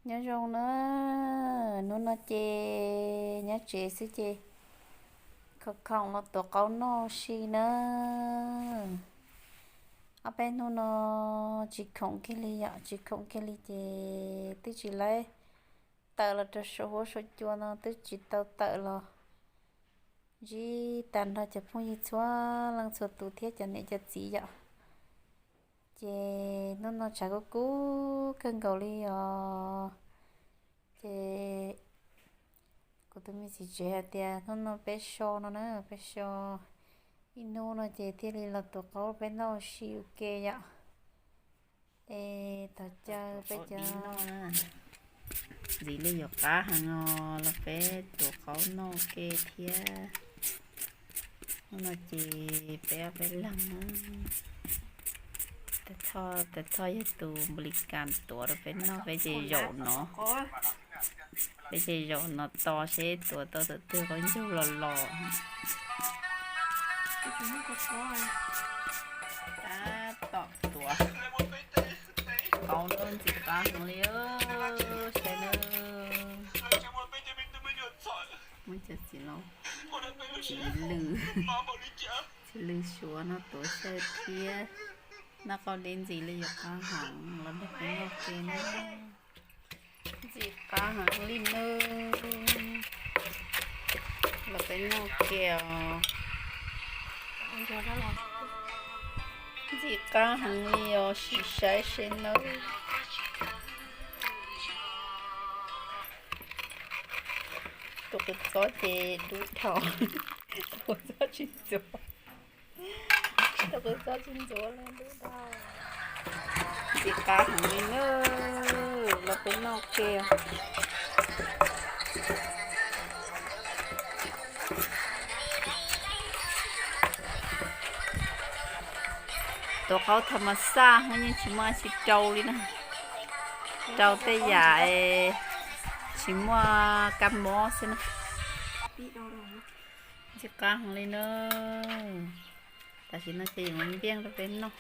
Nyob zoo na, hnub no ces nyob tsev xwb ces khoom khoom los tuav qaub noj si na. Ob peb hnub no tsis khoom kiag li yom, tsis khoom kiag li ces twb tsis laib tawm los rau saum huab saum cua no twb tsis tau tawm los. Ntsib tag nrho cov phooj ywg txhua leej txhua tus thiab cov niam cov txiv yom. Ces hnub no tshav kub kub kawg nkaus li os. Ces kuv tus me txiv tsev hais tias hnub no peb so no na, peb so ib hnub no ces thiaj li los tuav qaub peb noj ua si ua ke yom. Es tos caw peb cov ntxim li yuav qab heev os, los peb tuav qaub noj ua ke thiab. Hnub no ces peb ob peb leeg na. Tais Thoj yog tus npli kas tuav rau peb noj, peb ces zaum no, peb ces zaum no tos seb tuav tau tus twg qaub ncaug los los. Tab tom tuav qaub noj ntxim qab heev li, saib na. Muab cov txiv laus, txiv lws, txiv lws suav no tuav xyaw thiab. Noj qaub deb ntxiv li yuav qab heev, los nrog peb noj ke na. Ntxim qab heev li nawb, los peb noj ke os. Ntxim qab heev li os, sim saib seb nawb. Tus kua txob ces dub dhau, tus kua txob tsis ntxuav, tus kua txob tsis ntxuav li dub dhau. Ntxim qab heev li nawb, los peb noj ke. Tuav qaub tha mas xaj, yeej tsis muaj tsi rau li na. Rau tej yam tsis muaj kab mob xwb na. Ntxim qab heev li na. Tam sim no ces yuav npiaj rau peb noj.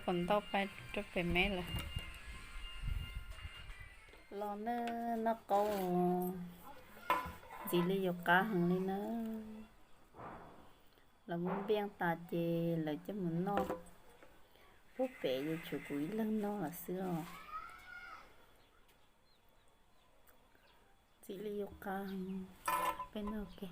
Kaum ntau pais rau pem me lawm. Los nawb, noj qaub ntxiv li yuav qab heev li na. Lawv muab npiaj tas ces lawv coj mus noj. Puag pem yuav tshuav kuv ib leeg noj lawm xwb os. Ntxim li yuav qab, peb noj ke.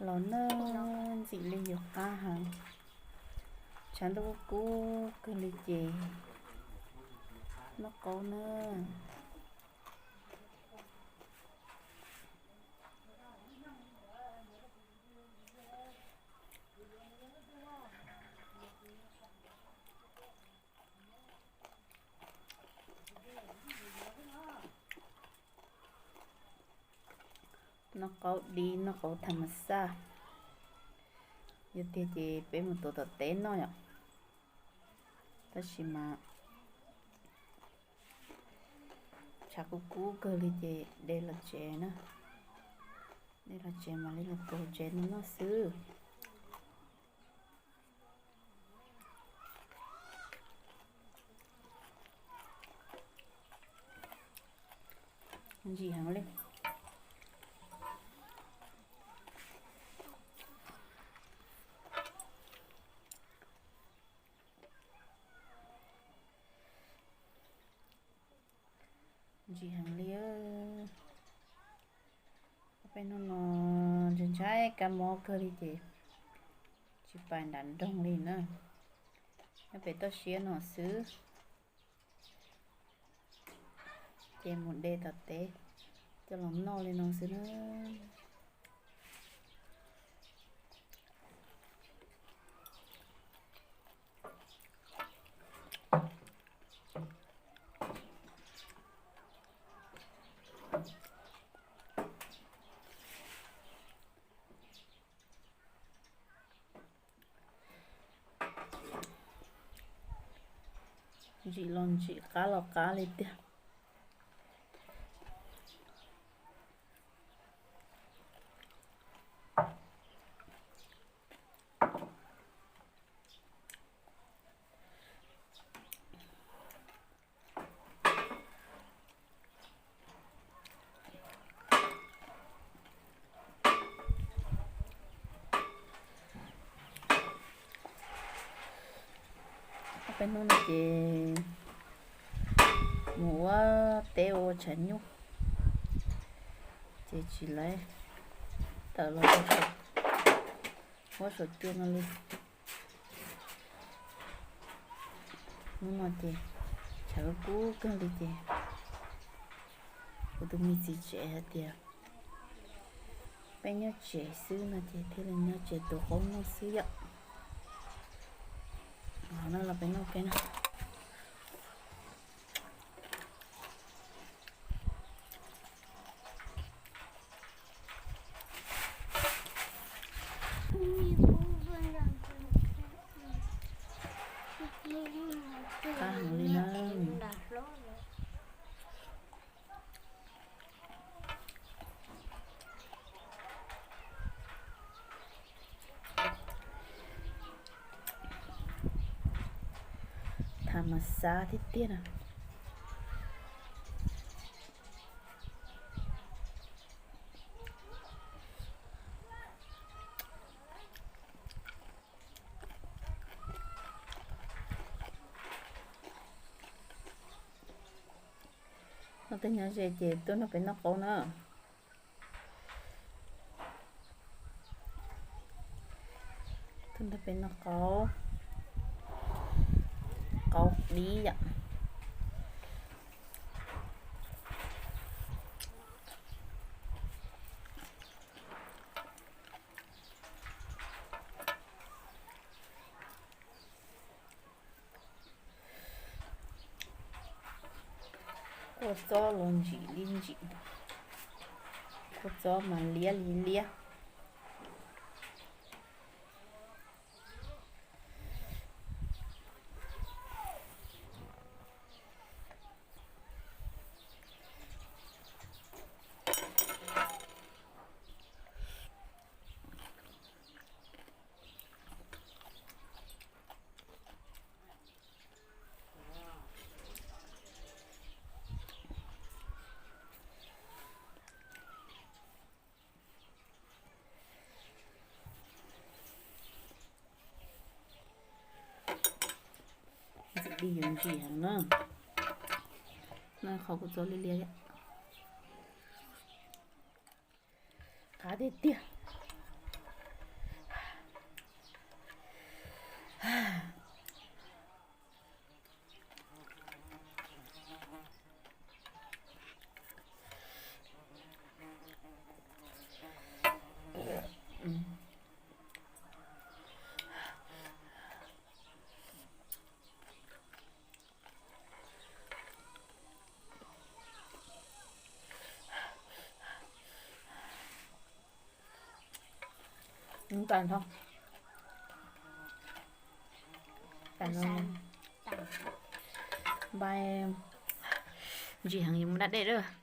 Los nawb, ntxim li yuav qab heev. Tshav ntuj kub kawg li ces noj qaub nawb. Noj qaub dib, noj qaub tha mas xaj. Yog tiag ces peb mus tuav tom teb noj yom. Tab sis mas tshav kub kub kawg li ces de los tsev na. De los tsev mam li los tuav tsev no noj xwb. Ntsim heev li. Ntsim heev li. Peb hnub no ntshai ntshai kab mob kawg li ces tsis pais nram nroog li na. Nyob pem toj siab no xwb. Ces mus de tom teb coj los noj li no xwb na. Ntsim los ntsim, qab los qab li tiag. Peb hnub no ces mus ua teb ua tshav nyuj, ces tsis lawv tawm los rau huab saum cua no li. Hnub no ces tshav kub kawg li ces kuv tus me txiv tsev hais tias peb nyob tsev xwb no ces thiaj li nyob tsev tus qaub noj xwb yom. Qhov no los peb noj peb no. Qab heev li na. Tham mas xav tiag tiag na. No tej nyob ze ces tuaj nrog peb noj qaub na. Tuaj nrog peb noj qaub, qaub dib yom. Kua txob los ntsim li ntsim, kua txob mas liab li liab. Ntxim li yuav ntsim heev na. No qhov kuv txob liab liab, qab tiag tiag. Ntas nrho. Npai ntsis heev yuav mus da dej lawm.